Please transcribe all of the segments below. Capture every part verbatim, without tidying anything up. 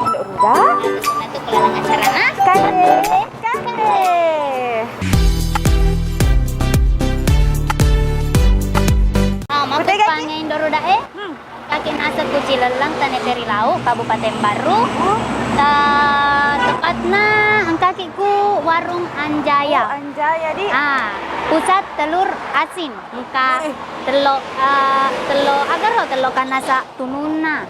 Indo Ruda. Nah, terus itu kelalang acarana. Kade, kade. Ah, makkuppangnge Indo Ruda e. Hmm. Engkaki naseng ku Cilelleng, Tanete Rilau, Kabupaten Barru. Hmm. Ta-, tepatna engkaki ku Warung Anjaya. Oh, Anjaya, di. Ah, pusat telur asin. Engka tello, ah, tello, agaro tello kannasa tununna.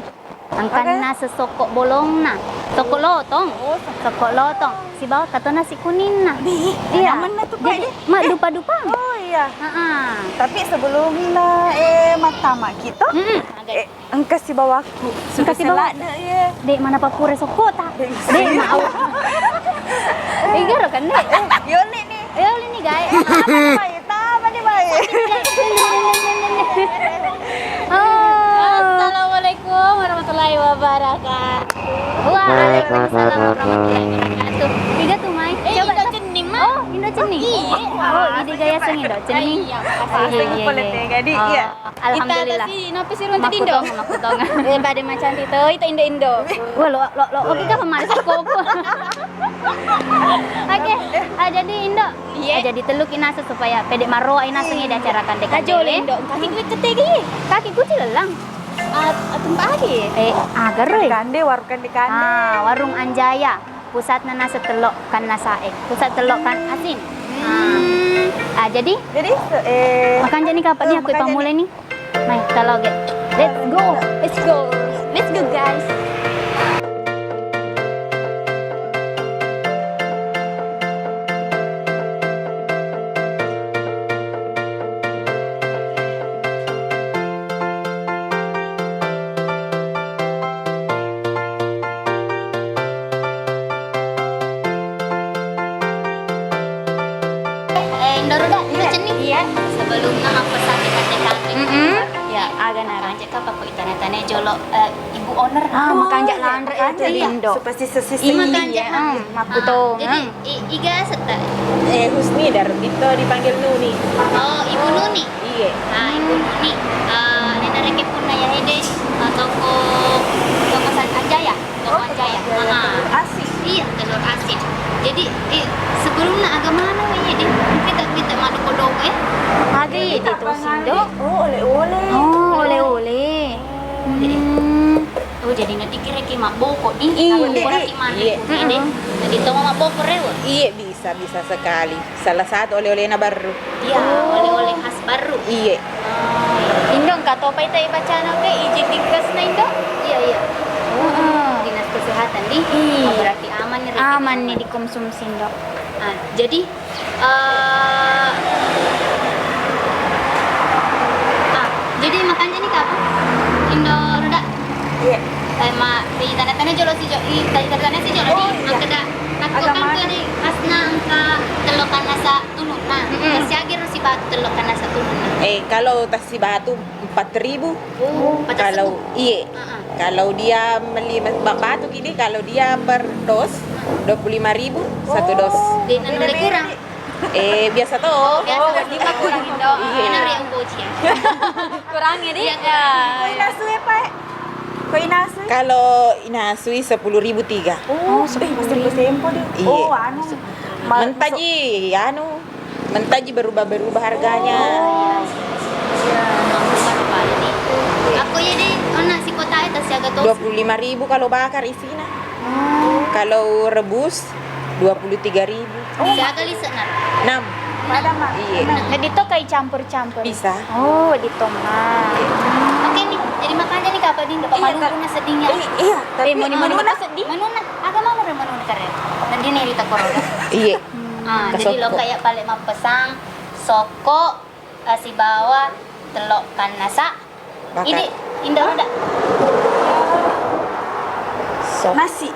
Engka naseng sokko bolongna, sokko lotong. Oh, sokko lotong. Sibawa kato nasi kuninna. Iya. Namenna tu, Pak, jadi, maddupa-dupa. Oh, iya. Heeh. Tapi sebelumna, eh, mattama kita, mm-mm, eh, engka sibawaku. Engka sibawa. Iya. Dek, mana papura sokko ta? Dek, mau. Igaro kan, Dek? Eh, yole ni. Yole ni, guys. Apa ni, Pak? Tama ni, Pak. Oh. Assalamualaikum warahmatullahi wabarakatuh. Waalaikumsalam warahmatullahi wabarakatuh. Iga tu mai. Eh, coba Indo Cenning, Ma. Oh, Indo Cenning. Iya. Oh, ide gaya seng Indo Cenning. Iya, makasih. Iya, iya, iya. Jadi, oh, iya. Alhamdulillah. Ita tasi, nopi siruntu Indo. Makkutong, makkutong. Eh, pada macam itu, itu Indo-Indo. Wah, lo, lo, lo, oke, kapan mari sokko? Oke, ah, jadi Indo, iya, eh, jadi tellu ki naseng supaya pede maroa i naseng, iya, di acara kande-kande. Ajo le, Indo, kaki duit ketegi. Kaki kuci lelang. Ah, tempat lagi. Eh, agar, eh. Kande, warung kande-kande. Ah, Warung Anjaya. Pusatna naseng tello kan nasae. Pusat tello kan asin. Hmm. Ah, jadi? Jadi, eh, makanjani kapang ni, eh, aku makanjani. Pamulai ni. Mai, taloge. Let's go. Let's go. Let's go, guys. Eh, Indo Ruda, Indo Cenning. Iya. Sebelumna mappesang di kande-kande. Mm-mm. Iya, aga naro. Makanja kapang ko itane-tane jolo, eh, ibu owner. Ah, makanja lanre, eh, Indo. Iya. Supaya sisi-sisi. Iya, makanja. Hmm, makkutong. Ah, jadi, i-, iga asetta? Eh, Husni, Darbito dipanggil Nuni. Oh, Ibu Nuni. Iye. Ah, Ibu Nuni. Ah, nena reke punna ya ede, ah, toko, toko San Anjaya. Toko Anjaya. Ah. Telur asin. Iya, telur asin. Jadi, eh, sebelumna aga maneng iya di? Kita, kita madoko-doko, eh. Aga iya di terus Indo? Oh, oleh-oleh. Oh, oleh-oleh. Jadi, hmm. Oh, jadi nanti kira ki mabboko di? Iya. Mabboko raki maneng. Iya. Jadi, mm-mm, nanti toma mabboko rewe. Iya, bisa, bisa sekali. Salah satu oleh-olehna Barru. Iya, oh, oleh-oleh khas Barru. Iye. Oh. Indo, engka topa ita ibacana ke, izin dinkesna, Indo? Iya, iya. Heeh. Dinas Kesehatan di? Iya. Oh, berarti aman nih, Rek. Aman nih dikonsumsi, Indo. Ah, jadi, eh, ah, jadi makanja ni kapang? Indo Ruda? Iya. Eh, ma, ri tana-tana jolo si jo, i, tana-tana si jolo. Oh, iya. Makkeda, takko kan keri asna engka tello kannasa tununna. Mm-mm. Tasiagiro sibatu tello kannasa tununna. Eh, kalau tasibatu empat ribu. Oh, empat ribu. Kalau, iye. Heeh. Kalau dia meli ba-, batu gini, kalau dia per dos, dua puluh lima ribu satu dos. Oh. Jadi, nanu kurang. Eh, biasa to. Oh, biasa, oh, berarti makurang, Indo. Iya. Enak ya, Om Boji. Kurang ya, Di? Iya, kurang. Ko inasui, Pak? Ko inasui? Kalau inasui sepuluh ribu tiga. Oh, eh, masih bersempo, Di. Iya. Oh, anu. Mentaji, anu, mentaji berubah-berubah harganya. Oh, iya, iya, iya. Aku ya, Di, anak si kota itu siaga to. Dua puluh lima ribu kalau bakar isina. Oh. Kalau rebus, dua puluh tiga ribu. Oh, siaga lise'na? Enam. Pada, Ma. Iya. Nah, jadi to kai campur-campur. Bisa. Oh, di to, Ma. Oke nih, jadi makanja ni kapang di, Indo, iya, pamalupuna sedihnya. Eh, iya, tapi eh, moni-moni menuna sedih. Menuna, aga maneng re menuna kare? Nanti nih rita corona. Iya. Ah, jadi lo kayak paling mappesang sokko, eh, sibawa tello kannasa. Makan. Idi, Indo Ruda. Sop. Nasi.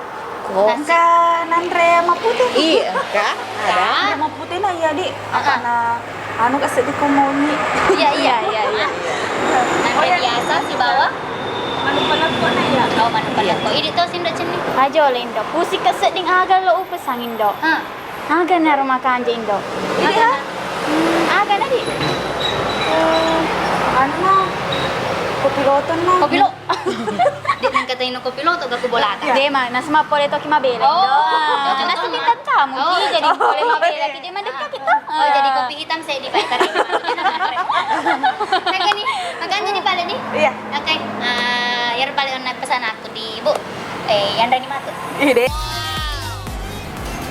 Ko. Nasi. Engka nanre mappute? Iya, engka. Ada. Nanre mappute na iya, Di. Apa na, anu, ka seddi ko moni. Iya, iya, iya, iya. Nanre biasa sibawa? Manu palekko na iya. Oh, manu palekko. Iya. Idi to si Indo Cenning. Ajo le, Indo. Pusi ka sedding aga lo upesang, Indo. Ah. Aga naro makanja, Indo? Iya. Aga na, Di? Eh, anu na, kopi loton na. Kopi lo-, Di, nengka Tino kopi loto ga ku bolata. Iya. Dema, nasema pole toki mabela. Oh. Indo. Ah, nasema bintang tamu ki, jadi pole mabela ki, dema dekka kita. Oh, jadi kopi hitam saya dibayar. Oke nih, makan jadi pale nih. Iya. Oke. Ah, yar pale onna pesan aku di Ibu. Eh, yang dari matu. Ih, deh.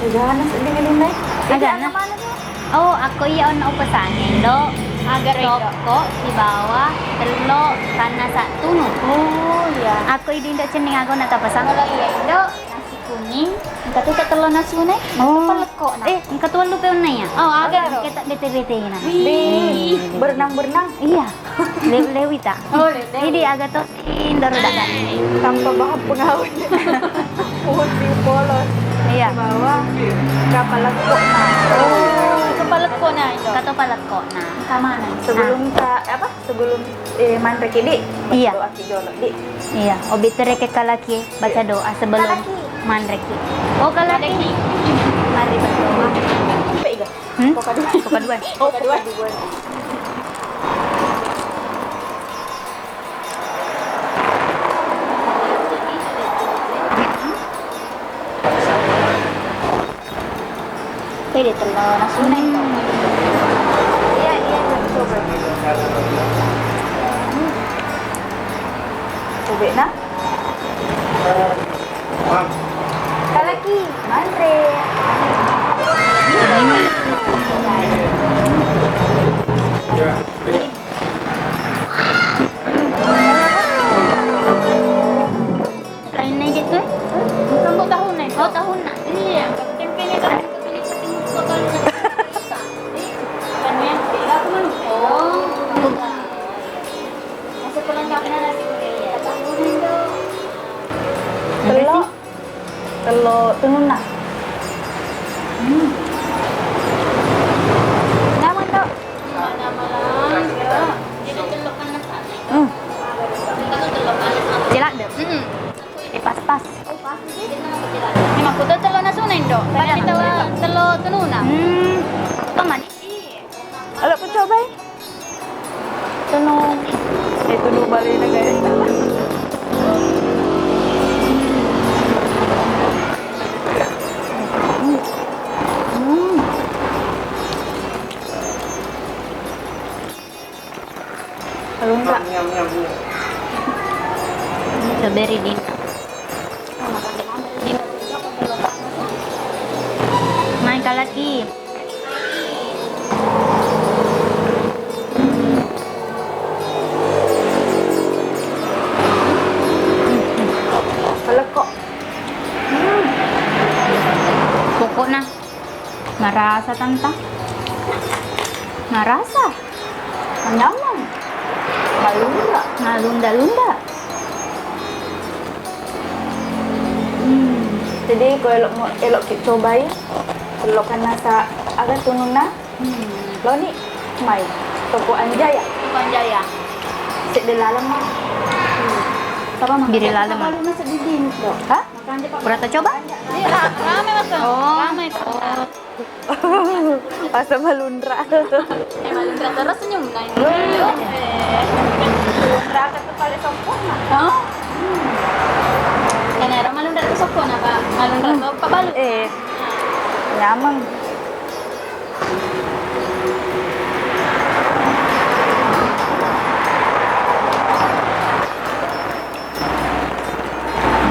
Agana seddi minum deh. Agana. Mana tuh? Oh, akko iya onna upesangnge, Indo. Aga to, Indo? Cokko sibawa tello tannasa tunu. Oh, iya. Akko idi Indo cenning aga onna tapesang. Kalau iya, Indo, nasi kuning, engka tu tello nasuna, oh, engka tu palekko'na. Eh, engka tu tellu pe onna iya. Oh, aga. Engka tu bete-betena. Wih, berenang-berenang. Iya. Le-, lewi ta? Oh, le-, lewi. Idi aga to? Indoro daga. Tanpa bahan pengawet. Putih polos. Iya. Bawang. Kapal lekko. Oh, kapal lekko na itu. Kato palekko na. Kamana? Sebelum ka-, apa? Sebelum, eh, manre ki, Di. Iya. Doa ki jolo, Di. Iya. Obi tere ke kalaki, baca doa sebelum manre ki. Oh, kalaki. Mari berdoa. Sampai iga. Hmm? Poka dua. Poka dua. Oh, poka dua. Pede tello nasuna itu. Iya, iya, iya, coba. Hmm. Coba, nah. Kalaki, manre. Lainna aja tuh. Bukan kok tahunna itu. Oh, tahunna. Iya, tempenya kan. Oh. Masa pelengkapnya nasi kuning. Tello, tello tununna. Hmm. Nama, Dok? Nama lah. Jadi tello panas. Hmm. Celak deh. Hmm. Eh, pas-pas. Ini mah kutu tello nasuna, Indo. Pada kita tello tununa. Hmm. Kok manis? Kalau ku coba, eh. Tunu. Eh, tunu bale na, guys. Hmm. Kalau enggak. Strawberry din. Mai kalaki. Palekko. Pokokna marasa tanta. Marasa. Manyameng. Malunda. Malunda-lunda. Hmm. Jadi, ko elok mo, elok ki cobai, tello kannasa aga tununna, hmm, loni mai toko Anjaya. Toko Anjaya. Sedde laleng ma. Hmm. Apa ma? Biri laleng ma. Baru nasa didin, Dok. Hah? Pura ta coba? Iya, ra-, rame, Mas. Oh. Rame. Oh. Asa malunra. Eh, malunra terus senyumna ini. Malunra ke tu pale soppo na. Oh. Kan era malunra tu soppo na, Pak. Malunra tu apa balu? Eh. Nyameng.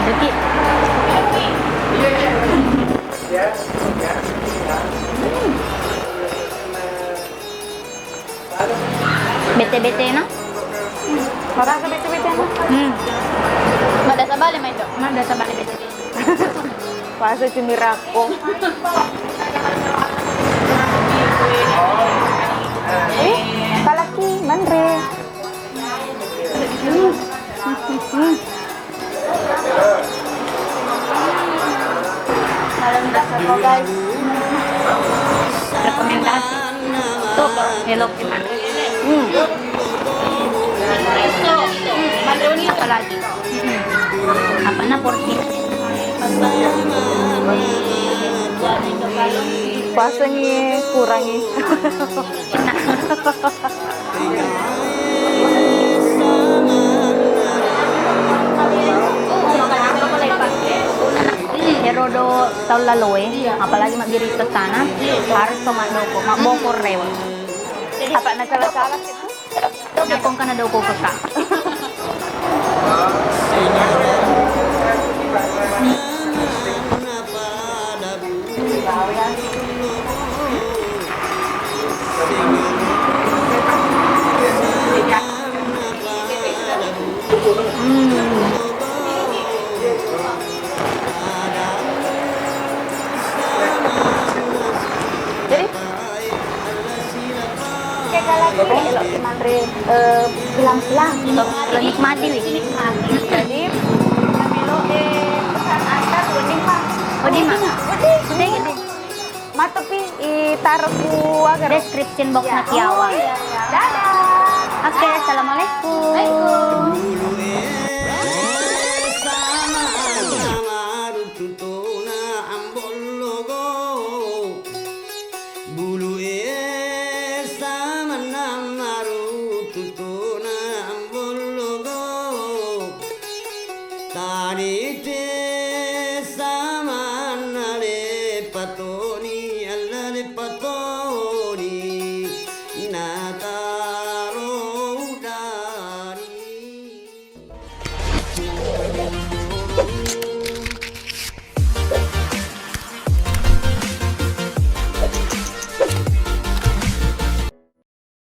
Dikit. Bete-betena. Marasa bete-betena. Hmm. Madasa bale mai, Dok. Madasa bale bete-bete. Pasa cumi rakko. Eh, kalaki, manre. Hmm. Hmm. Rekomendasi. Tuh, elok. Hmm. Apalagi? Hmm. Apana porsi? Pasengi, kurangi. Enak. Do taung laloe, apalagi mabbiri tessana, harus to maddoko, mabboko rewe. Apa na salah-salah situ? Napongka na doko keka. Hmm. Jadi, kayak kalau aku nih, kalau manre, eh, bilang-bilang, lo nikmati, wi. Jadi, melo, eh, pesan antar, wedding, Pak. Wedding, Mak. Wedding. Wedding, wedding. Mattepi, i, taro ku aga? Description box na kiawa. Dadah. Oke, assalamualaikum. Waalaikumsalam. Bulu e samanna maru tutuna ambologo. Tani te samanna le pato.